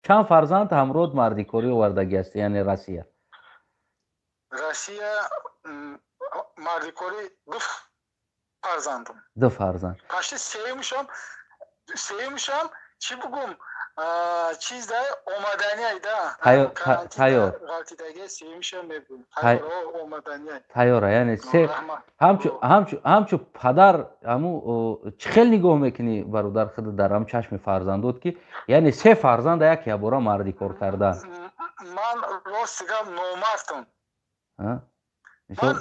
Чанд фарзанд ҳамроҳ мардикорӣ овардагӣ ҳастӣ, яъне Россия? Россия мардикорӣ ду фарзандам. Ду фарзанд. Пашти сеюмшам, сеюмшам, чӣ бугум, чизда омаданиайда. Тайёр. Ғалтидаги сеюмшам мегӯм, омаданиай. Тайёра, яъне се. Ҳамчу падар ҳаму чӣ хел нигоҳ мекунӣ, бародар, худ дар ҳам чашми фарзандот, ки яъне се фарзанда як ябора мардикор кардан? Ман рости гап номардам. Ман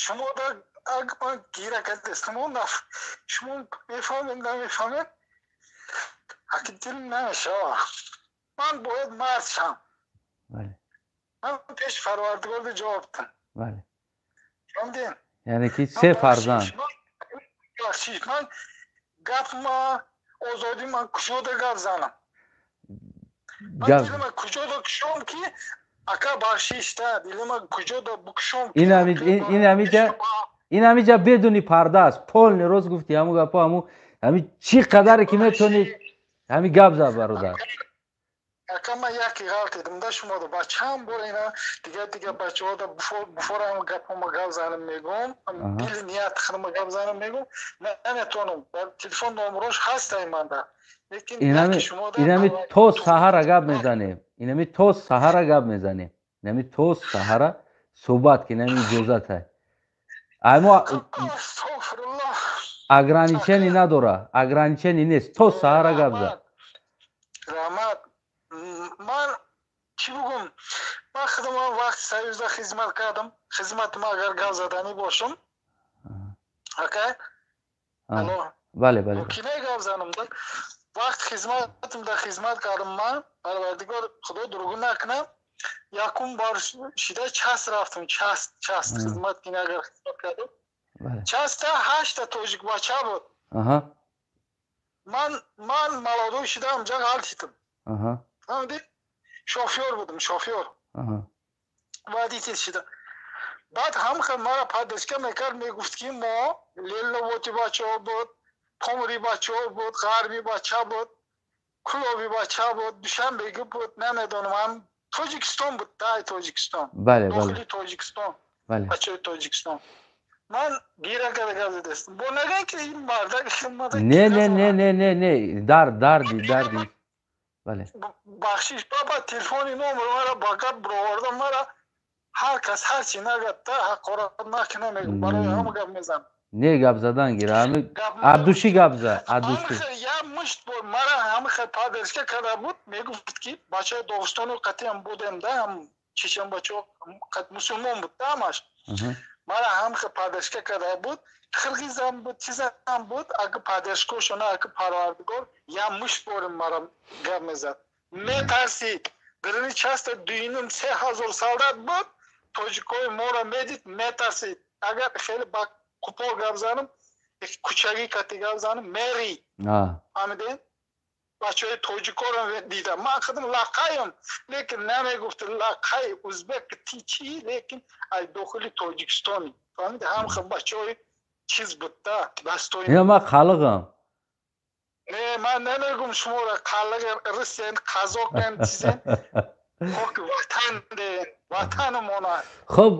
шумо ман гира кардастам, шумо мефаҳмед, намефаҳмед, аки дил намешава. Ман бояд мард шам. Ман пеши Парвардигор ҷавоб дам. Фаҳмидем? Яъне ки се фарзанд. Бахшиш, ман гап ма озодӣ, ман кушода гап занам. Ман дилма куҷода кушом, ки ака, бахшишта, дилма куҷода букушом? Ин ҳамиҷа бедуни парда аст, полный рост гуфти. Ҳаму гапо, ҳаму ҳами чӣ қадаре ки метавонӣ, ҳами гап зад, бародар. Ака, ман яке ғалтидам да шумода ба чанд бор ина дигар дигар бачаҳода буфорам гапома гап занам мегӯм, дили ният худма гап занам мегӯм, наметавонам. Телефон номерош ҳастай манда, лекин инами то саҳара гап мезанем, инами то саҳара гап мезанем, инами то саҳара суҳбат ки инами иҷозатай. Аймо ограничение надора, ограничение нест, то саҳара гап зад. Раҳмат. Ман чӣ бугум, ман худам вақти Союзда хизмат кардам. Хизматма агар гап заданӣ бошам, ака, алло? Бале. Кине гап занам? Вақт хизматам да хизмат кардам ман, Парвардигор, Худо дурӯғ накунам, якум бор шида часть рафтам, часть хизмат кини, агар хизмат кардам, часть та ҳашта тоҷик бача буд. Ман молодой шидам, ҷа ғалтитам, фаҳмидӣ? Шофёр будам, шофёр, водитель шида. Баъд ҳамха мара поддержка мекард, мегуфт, ки мо Ленинободи бачаҳо буд, Помури бачаҳо буд, ғарби бача буд, Кулоби бача буд, Душанбеги буд, намедонам, ҳам Тоҷикистон буд, дай Тоҷикистон, дохили Тоҷикистон, бачаҳои Тоҷикистон. Ман гира карда гап задастам, бо наган ки ин мардак. Не, не, не, не, не, не, дард, дарди, дарди, бале. Бахшиш, баба, телефони номер мара ба гап бировардам, мара ҳар кас ҳар чи нагапта, ҳақорат накуна, мегӯм, барои ҳама гап мезанам. Не, гап задан гира, ҳами от души гап за, от души. Я мушт бор мара ҳамихе поддержка карда буд, мегуфт, ки бачаи Доғистону қатиам будем да, ҳам чечен бачаҳо мусулмон буд да, ҳамаш мара ҳамихе поддержка карда буд, қирғизам буд, чизам буд. Аги поддержка шона, аги Парвардигор, я мушт борим мара гап мезад, метарсид. Дарини часть та дуюним 3000 солдат буд, тоҷикои моро медид, метарсид. Агар хеле ба қупол гап занам, кучагӣ кати гап занам, мери, фаҳмидед? Бачаҳои тоҷикоро дидам, ман худам лақаем, лекин намегуфт лақай узбек ти чи, лекин ай дохили Тоҷикистони, фаҳмиди? Ҳамха бачаҳои чиз буд да, дастои. Ина ман қалиғам. Не, ман намегум шуморо қалиғ, русен, қазоқен, чизен, хоки ватан де, ватанамона. Хуб,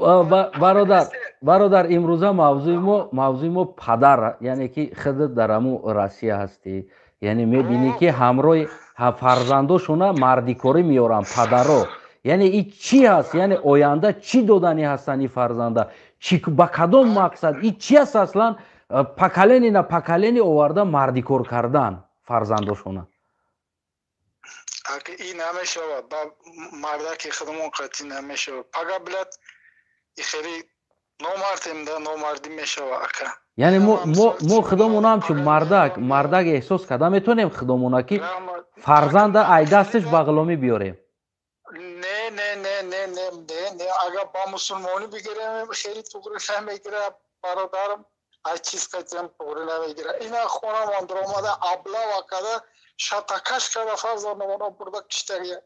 бародар, бародар, имрӯза мавзӯи мо падар, яъне ки худат дар ҳаму Россия ҳастӣ, яъне мебинӣ, ки ҳамроҳи фарзандошона мардикорӣ меоранд падаро. Яъне и чӣ ҳаст? Яъне оянда чӣ додани ҳастанд ин фарзанда? Чӣ, ба кадом мақсад? И чӣ аст аслан, поколение на поколение оварда мардикор кардан фарзандошона? Аки, и намешавад, ба мардаки худамон қатъӣ намешавад. Пага билад, и хеле номардем да, номардӣ мешавад, ака. Яъне мо худомон ҳамчун мардак эҳсос карда метавонем худомона, ки фарзанда ай дасташ ба ғуломӣ биёрем? Не, не, не, не, не, не, не. Агар ба мусулмонӣ бигирем, хеле туғри намегирад, бародарам, ай чиз қатиам туғри намегирад. Ина хонамон даромада, облава карда, шатакаш карда, фарзандамона бурда киштагия,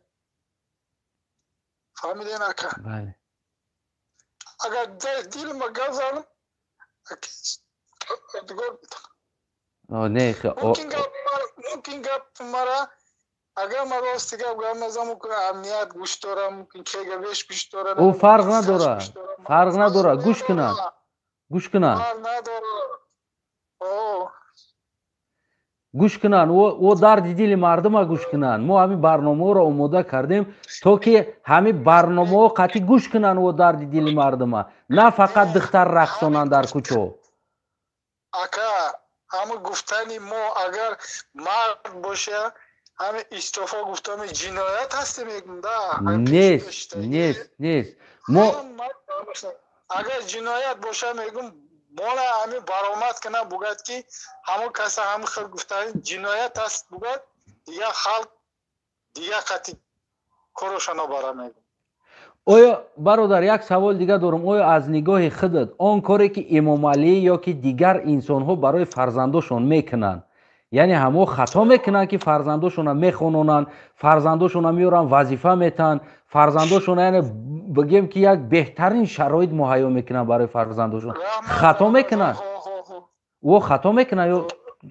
фаҳмиден, ака? Бале. Агар дилма гап занам, не. Мумкин гап мара. Агар ман рости гап гап назанам, амният гӯш дорам, мумкин КГБш гӯш дорад. Ӯ фарқ надорад, фарқ надорад, гӯш кунад, гӯш кунад. Фарқ надорад. Гӯш кунанд, ӯ дарди дили мардума гӯш кунанд. Мо ҳамин барномаҳоро омода кардем, то ки ҳамин барномаҳо қатъӣ гӯш кунанд ӯ дарди дили мардума, на фақат духтар рақсонанд дар кӯчо. Ака, ҳама гуфтани мо агар мард боша, ҳами истеъфо гуфтани ҷиноят ҳаст мегум да. Нест, нест, нест. Мо агар ҷиноят боша мегум, мола ҳами баромад кана бугад ки ҳамон каса ҳами хел гуфтани ҷиноят аст бугад, дигар халқ дигар қати короша набара мегум. Оё бародар, як савол дига дорам. Оё аз нигоҳи худат он коре ки Эмомалӣ ё ки дигар инсонҳо барои фарзандошон мекунанд, яъне ҳамо хато мекунанд ки фарзандошонро мехононанд, фарзандошонро меоранд, вазифа метаҳанд, фарзандошонро, яъне бигем ки як беҳтарин шароит муҳайё мекунанд барои фарзандошон, хато мекунанд? Ӯ хато мекунад ё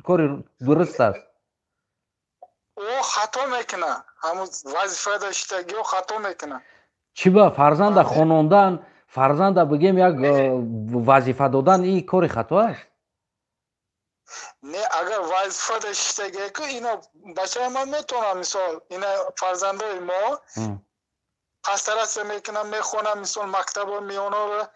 кори дуруст аст? Ӯ хато мекунад, ҳамун вазифа доштагиё хато мекунад. Чӣ ба фарзанда хонондан, фарзанда бигем як вазифа додан, ин кори хато аст? Не, агар вазифа доштагику ина бачаи ман метавонам, мисол ина фарзандои мо пастараса мекунам, мехонам, мисол мактаба миёнаро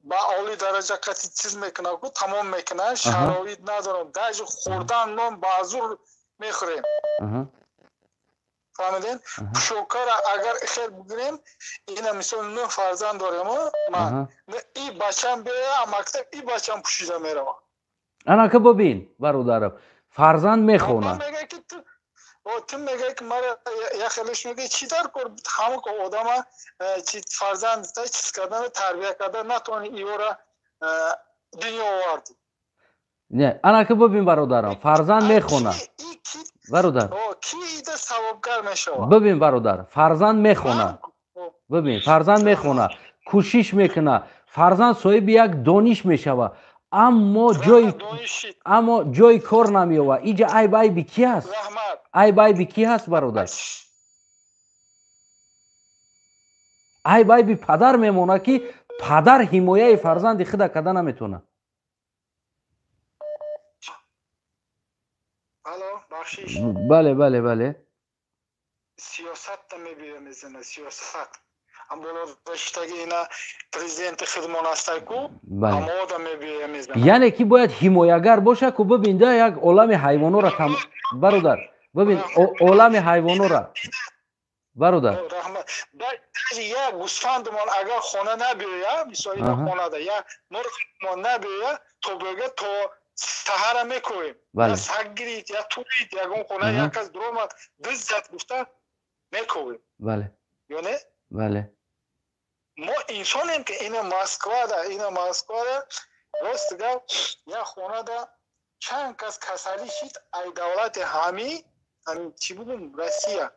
ба олӣ дараҷа қати чиз мекунам, ку тамом мекунам, шароит надорам, даже хӯрдан нон ба зур мехӯрем. Фаҳмидем? Пӯшокара агар хел бигирем, ина мисол нӯҳ фарзанд дорем, ман и бачам биёя мактаб, и бачам пӯшида меравад. Анака бибин, бародарам, фарзанд мехонад. Ту мегӯяй ки мара як хелеш мегӯяй чӣ дар кор ҳама одама чи фарзанд чиз кардан, тарбия кардан натавони, иёра дунё оварди. Не, анака бибин, бародарам, фарзанд мехонад. Бародар, ки ида савобгар мешавад? Бибин, бародар, фарзанд мехонад. Бибин, фарзанд мехонад, кӯшиш мекунад, фарзанд соҳиби як дониш мешавад, аммо ҷои кор намеёбад. Иҷа айб айби ки ҳаст? Айб айби ки ҳаст, бародар? Айб айби падар мемонад, ки падар ҳимояи фарзанди худа карда наметавонад. Бале, бале, бале. Сиёсатта мебиёя мезана, сиёсат. Амболодаштаги ина президенти хидмон ҳастайку, ҳамода мебиёя мезана. Яъне ки бояд ҳимоягар боша ку. Бибин да, як олами ҳайвонора, бародар, бибин олами ҳайвонора, бародар. Як гӯсфандмон агар хона набиёя, мисол ина хонада як мурғмон набиёя, то бега то саҳара мекӯем. Саг гирид, я турид, ягон хона як кас дуромад, диззад гуфта мекӯем. Бале. Ё не? Бале. Мо инсонем ки ина Москвада рост гап, як хонада чанд кас касалӣ шид, ай давлати ҳами чӣ бугум, Россия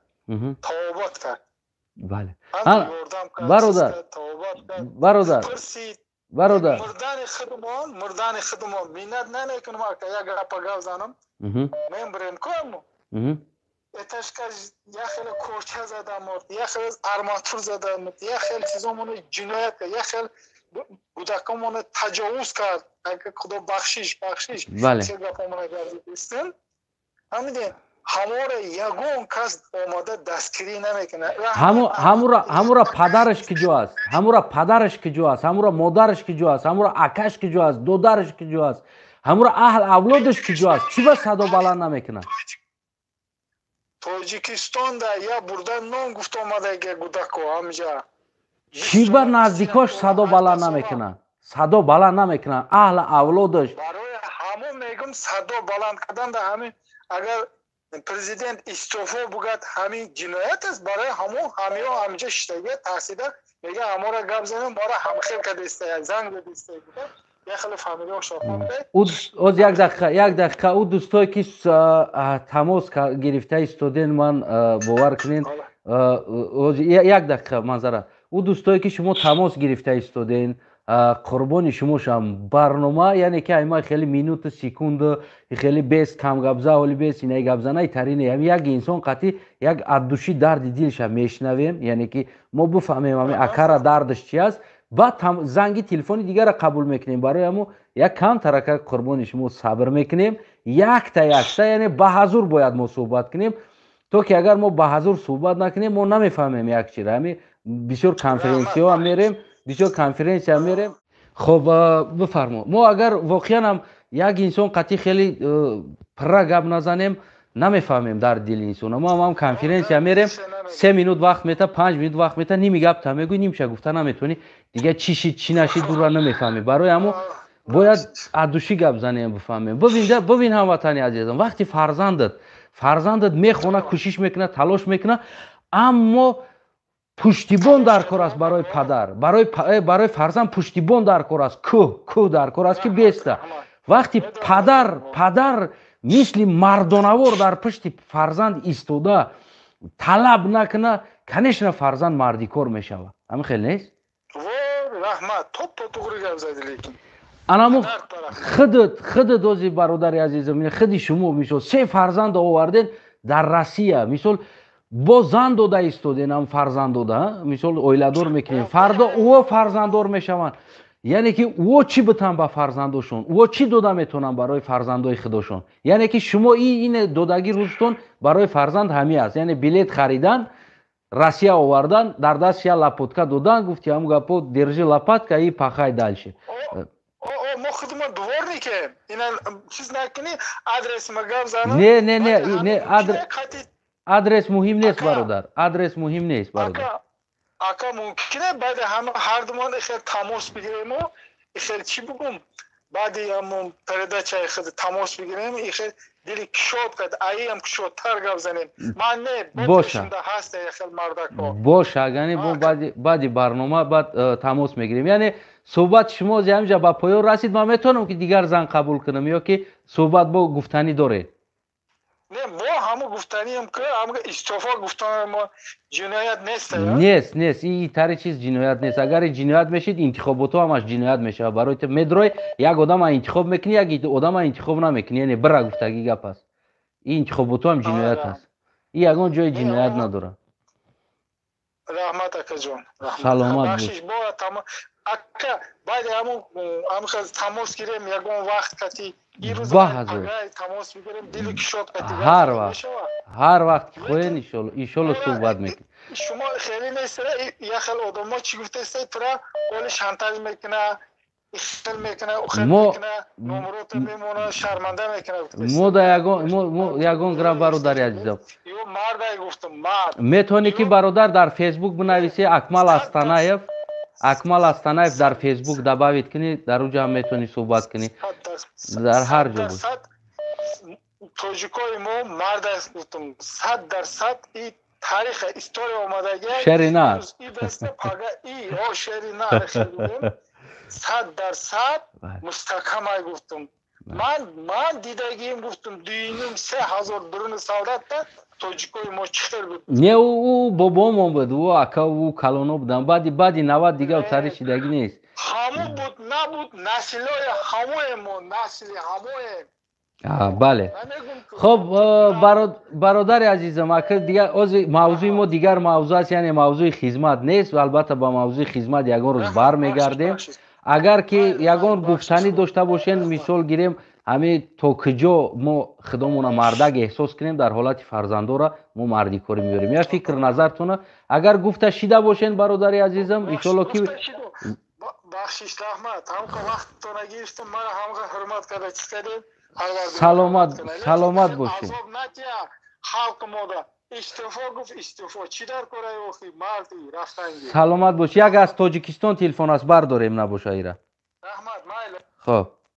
тавобат кард. Бале. Бародар, бародар, бародар, мурдани худмон миннат намекунам, ака, як гапа гап занам, мембрем ку, этажка як хеле корча задамод, як хеле арматур задамод, як хел чизомоно ҷиноят кард, як хел кӯдакомоно таҷовуз кард. Агар худо бахшиш, бахшиш, чӣ гапомона гардидистем, ҳамидем, ҳамора ягон кас омода дастгирӣ намекунад. Ҳамура падараш киҷо аст? Ҳамура падараш киҷо аст? Ҳамура модараш киҷо аст? Ҳамура акаш киҷо аст? Додараш киҷо аст? Ҳамура аҳл авлодаш киҷо аст? Чӣ ба садо баланд намекунад? Тоҷикистонда я бурда нон гуфт омадаги гудако ҳамҷа. Чӣ ба наздикош садо баланд намекунад? Садо баланд намекунад аҳл авлодаш. Барои ҳамон мегум, садо баланд кардан да ҳамин агар президент истеъфо бугад, ҳамин ҷиноят аст. Барои ҳамон ҳамиҳо ҳамҷа шиштагия тарсида мега ҳамора гап занем, мора ҳамхел кадестая, занг задестая, Оз як дақиқа, як дақиқа. Ӯ дӯстое ки тамос гирифта истоден, ман бовар кунен, як дақиқа, манзара. Ӯ дӯстое ки шумо тамос гирифта истоден, Қурбони шумо шам. Барнома, яъне ки айма хеле минуту секунду, хеле бес камгапза, ҳоли бес инаи гапзанаи тарине. Ҳами як инсон қатӣ як от души дарди дилша мешнавем, яъне ки мо бифаҳмем ҳами акара дардаш чи аст, баъд занги телефони дигара қабул мекунем. Барои ҳамо як кам тарака, қурбони шумо, сабр мекунем. Якта якта, яъне ба ҳазур бояд мо суҳбат кунем, то ки агар мо ба ҳазур суҳбат накунем, мо намефаҳмем як чира. Ҳами бисёр конференсияҳо мерем, бисёр конференсия мерем. Хоб, бифармо. Мо агар воқеан ҳам як инсон қатъи хеле пурра гап назанем, намефаҳмем дарди дили инсона. Мо ҳам конференсия мерем, 3 минут вақт мета, 5 минут вақт мета, ними гапта мегӯй, нимша гуфта наметавонӣ, дигар чӣ шид, чӣ нашид, дура намефаҳмӣ. Барои ҳамо бояд от души гап занем, бифаҳмем. Бибин, бибин, ҳамватани азизам, вақти фарзандат мехона, кӯшиш мекунад, талош мекунад, аммо пуштибон дар кор аст барои падар, барои фарзанд пуштибон дар кор аст, кӯҳ дар кор аст, ки беста. Вақти падар мисли мардонавор дар пушти фарзанд истода талаб накуна, конечно, фарзанд мардикор мешавад. Ҳамин хел нест? Раҳмат, топпа туғри гап зади, лекин Анамо худат ози, бародари азизам, худи шумо, мисол, се фарзанд овардед дар Россия, мисол, бо зан дода истоден, ам фарзанд дода, мисол, оиладор мекунем, фардо ӯо фарзанддор мешаванд. Яъне ки ӯо чӣ битан ба фарзандошон, ӯо чӣ дода метавонанд барои фарзандои худошон? Яъне ки шумо ин додагӣ рӯзтон барои фарзанд ҳами аст, яъне билет харидан, Россия овардан, дар даст я лопатка додан, гуфти ҳам гапо: «Держи лопатка и пахай дальше». Мо худмон дворникем, ина чиз накунӣ, адрес ма гап занам. Не, не, не, не, адрес муҳим нест, бародар, адрес муҳим нест, бародар. Ака, мумкине баъди ҳардумон ихел тамос бигирему, ихел чӣ бугум, баъди ҳамон передачаи худ тамос бигирем, ихел дили кушод кард, аиам кушодтар гап занем. Ман не. Боша. Ҳаста ихел мардако. Боша, агани бо баъди барнома баъд тамос мегирем. Яъне суҳбати шумо ози ҳаминҷа ба поён расид. Ман метавонам ки дигар зан қабул кунам ё ки суҳбат бо гуфтанӣ доред? Не, мо ҳамо гуфтанием, ки ҳамо истеъфо гуфтан мо ҷиноят нест? Нест, нест, и тари чиз ҷиноят нест. Агар ҷиноят мешид, интихоботҳо ҳамаш ҷиноят мешавад. Барои ту медрой, як одама интихоб мекунӣ, як одама интихоб намекунӣ, яъне бира гуфтагӣ гап аст. И интихоботҳо ҳам ҷиноят аст. И ягон ҷои ҷиноят надорад. Раҳмат, акаҷон. Саломат. Ака, баъди ҳамон тамос гирем ягон вақт кати. Ба ҳазур. Тамос бигирем, дили кушод кати. Ҳар вақт, ҳар вақт ки хоҳед, иншолло, суҳбат мекунем. Шумо хеле нест, як хел одамо чӣ гуфтаста, тура оли шантаж мекуна, ихел мекуна, ухел мекуна, номурота мемона, шарманда мекуна. Мо да ягон, мо ягон грам, бародари азизам. Ё мардай, гуфтам, мард. Метавонӣ ки, бародар, дар Фейсбук бинависӣ Акмал Астанаев, Акмал Астанаев, дар Фейсбук добавить кунӣ, дар уҷа ҳам метавонӣ суҳбат кунӣ, дар ҳар ҷо. Тоҷикои мо мард аст, гуфтам, 100% и тариха, история омадаги. Шери нар. И о шери нар, 100% мустаҳкамай, гуфтам. Ман дидагием, гуфтам, дуюним се ҳазор дуруни солдатта тоҷикои мо чӣ хел буд. Не, ӯ бобомон буд, ӯ ака, ӯ калоно буданд. Баъди 90 дигар тари шидагӣ нест. Ҳамо буд, набуд, наслои ҳамоем, мо насли ҳамоем. Бале, хоб, бародари азизам, ака, дигар ози мавзӯи мо дигар мавзӯъ аст, яъне мавзӯи хизмат нест. Албатта, ба мавзӯи хизмат ягон рӯз бармегардем. Агар ки ягон гуфтанӣ дошта бошен, мисол гирем, ҳамин то куҷо мо худомона мардак эҳсос кунем, дар ҳолати фарзандора мо мардикорӣ меёрем, я фикр назартона агар гуфта шида бошен, бародари азизам, иншолло ки. Бахшиш, раҳмат, ҳамқа вақттона гирифтам, мара ҳамқа ҳурмат карда, чиз кардем. Саломат, саломат бошед. Азоб натия халқи мода. Истеъфо гуфт, истеъфо чӣ дар кораи охи марди рафтанги. Саломат бош. Як аз Тоҷикистон телефон аст, бардорем, набоша ира. Раҳмат, майли. Хоб.